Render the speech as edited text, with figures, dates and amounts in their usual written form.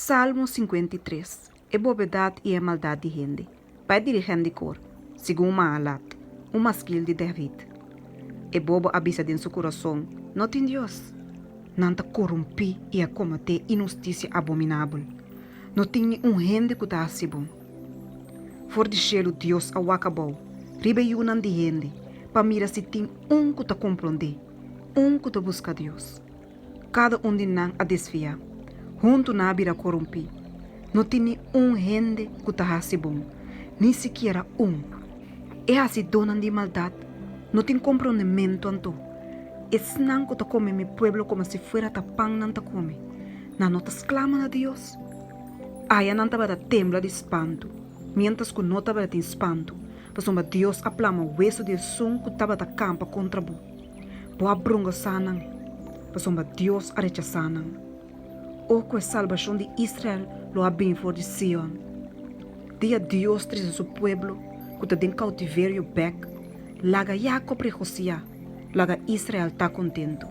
Salmo 53, E bobedat i e maldat di hende, pa e dirigent di kor, segun Mahalat, un maskil di David. E bobo a bisa den su kurason, No tin Dios. Nan ta korumpí i a kometé inhustisia abominabel. No tin ni un hende ku ta hasi bon. For di shelu Dios a wak abou riba e yunan di hende pa mira si tin un ku ta komprondé, un ku ta buska Dios. Kada un di nan a desviá, huntu nan a bira korumpí. No tin ni un hende ku ta hasi bon, ni sikiera un. E hasidónan di maldat no tin komprondementu anto. Esnan ku ta kome mi pueblo komo si fuera ta pan nan ta kome, nan no ta sklama na Dios? Aya nan tabata tembla di spantu, miéntras ku no tabatin spantu, pasobra Dios a plama wesu di esun ku tabata kampa kontra bo. Bo a brongosá nan, pasobra Dios a rechasá nan. O ku e salbashon di Israel lo a bini for di Sion! Dia Dios trese su pueblo ku ta den koutiverio bèk, laga Yakob regosiá, laga Israel ta kontentu.